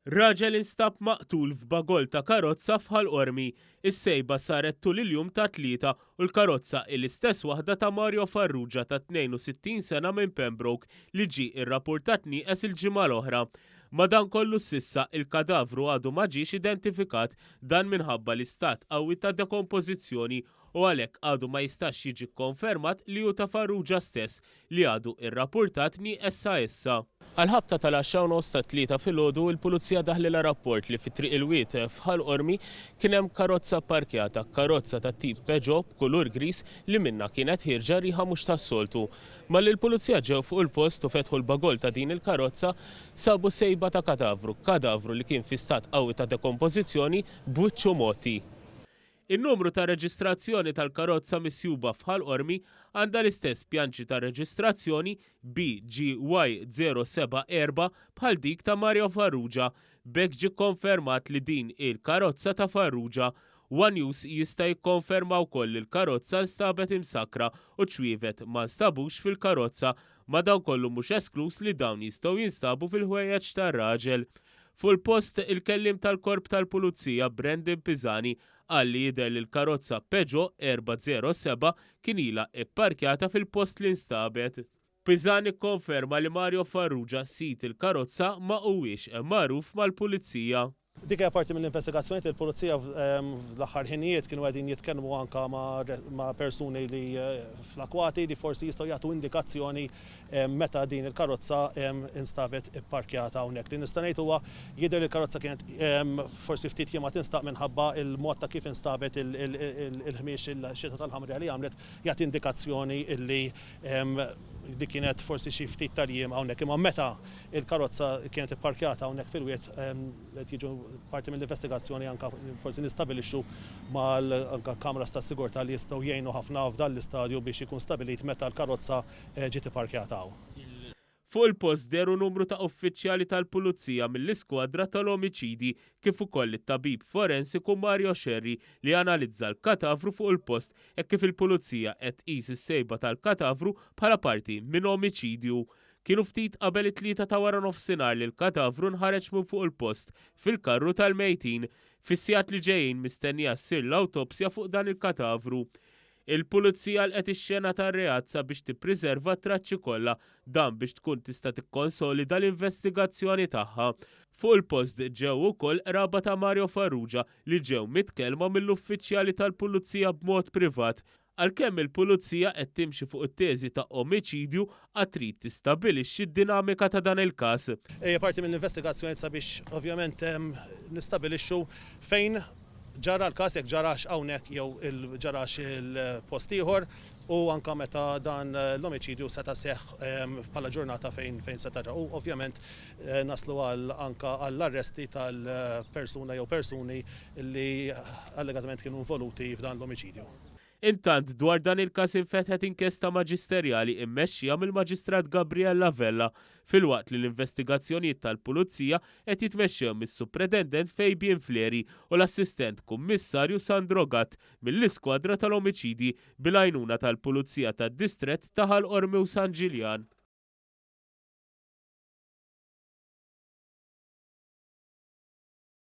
Raġel instab maqtul f'bagoll ta' karozza f'Ħal Qormi. Is-sejba saret tul il-jum tat-Tlieta u l-karozza hi l-istess waħda ta' Mario Farrugia ta' 62 sena minn Pembroke li ġie rrapurtat nieqes il-ġimgħa l-oħra. Madankollu s'issa il-kadavru għadu ma ġiex identifikat dan minħabba l-istat qawwi ta' dekompożizzjoni u għalhekk għadu ma jistax jiġi kkonfermat li hu ta' Farrugia stess li għadu rrappurtat nieqes sa issa. Għall-ħabta tal-għaxra u nofs tat-Tlieta filgħodu, il-Pulizija daħlilha rapport li fi Triq il-Wied f'Ħal Qormi kien hemm karozza pparkjata, karozza tat-tip Peugeot b'kulur griż li minnha kienet ħierġa riħa mhux tas-soltu. Malli l-Pulizija ġew fuq il-post u fetħu l-bagoll ta' din il-karozza, sabu sejba ta' kadavru, kadavru li kien fi stat qawwi ta' dekompożizzjoni b'wiċċu mgħotti. In-numru ta' reġistrazzjoni tal-karozza misjuba f'Ħal Qormi għandha l-istess pjanċi ta' reġistrazzjoni BGY074 bħal dik ta' Mario Farrugia. B'hekk ġie kkonfermat li din hi l-karozza ta' Farrugia. One News jista' jikkonferma wkoll li l-karozza nstabet imsakkra u ċ-ċwievet ma nstabux fil-karozza. Madankollu mhux eskluż li dawn jistgħu jinstabu fil-ħwejjeġ tar-raġel. Fuq il-post, il-kelliem tal-Korp tal-Pulizija Brandon Pisani qal li jidher li l-karozza Peugeot 407 kien ilha ipparkjata fil-post li nstabet. Pisani kkonferma li Mario Farrugia, sid il-karozza, ma huwiex magħruf mal-Pulizija. Dik hija parti mill-investigazzjonijiet. Il-Pulizija fl-aħħar ħinijiet kienu qegħdin jitkellmu anke ma' persuni li fl-akwati li forsi jistgħu jagħtu indikazzjoni meta din il-karozza instabet ipparkjata hawnhekk. Li nista' ngħid huwa jidher li l-karozza kienet forsi ftit jiem ma tinstaq minħabba l-mod ta' kif instabet il-ħmiex il-xita tal-ħamrija li għamlet jagħti indikazzjoni li li kienet forsi xi ftit tal-jiem hawnhekk. Imma meta il-karozza kienet ipparkjata hawnhekk fil-wied qed jiġu parti mill-investigazzjoni anke forsi nistabilixxu mal anke kameras tas-sigurtà li jistgħu jgħinu ħafna f'dan l-istadju biex ikun stabilit meta l-karozza ġiet ipparkjata hawn. Fuq il-post dehru numru ta' uffiċjali tal-Pulizija mill-Iskwadra tal-Omiċidji kif ukoll it-tabib forensiku Mario Scerri li analizza l-katavru fuq il-post hekk kif il-Pulizija qed tqis is-sejba tal-katavru bħala parti minn omiċidju. Kienu ftit qabel it-tlieta ta' waranofsinhar li l-katavru nħareġ minn fuq il-post fil-karru tal-mejtin. Fis-sigħat li ġejjin mistennija ssir l-awtopsja fuq dan il-katavru. Il-Pulizija lqgħet ix-xena tar-reat sabiex tippriserva t-traċċi kollha, dan biex tkun tista' tikkonsolida l-investigazzjoni tagħha. Fuq il-post ġew ukoll qraba ta' Mario Farrugia li ġew mitkellma mill-uffiċjali tal-Pulizija b'mod privat. Għalkemm il-Pulizija qed timxi fuq it-teżi ta' omiċidju, għad trid tistabilixxi d-dinamika ta' dan il-każ. Hija parti mill-investigazzjonijiet sabiex ovvjament nistabilixxu fejn ġara l-każ, jekk ġarax hawnhekk jew ġarax il-post ieħor u anke meta dan l-omiċidju seta' seħħ bħala ġurnata fejn fejn seta' ġara. U ovvjament naslu għal anke għall-arresti tal-persuna jew persuni li allegatament kienu involuti f'dan l-omiċidju. Intant, dwar dan il-każ infetħet inkjesta maġisterjali immexxija mill-Maġistrat Gabriella Vella, filwaqt li l-investigazzjonijiet tal-Pulizija qed jitmexxew mis-Supretendent Fabian Fleri u l-Assistent Kummissarju Sandro Gatt mill-Iskwadra tal-Omiċidji bil-għajnuna tal-Pulizija tad-Distrett ta' Ħal Qormi u San Ġiljan.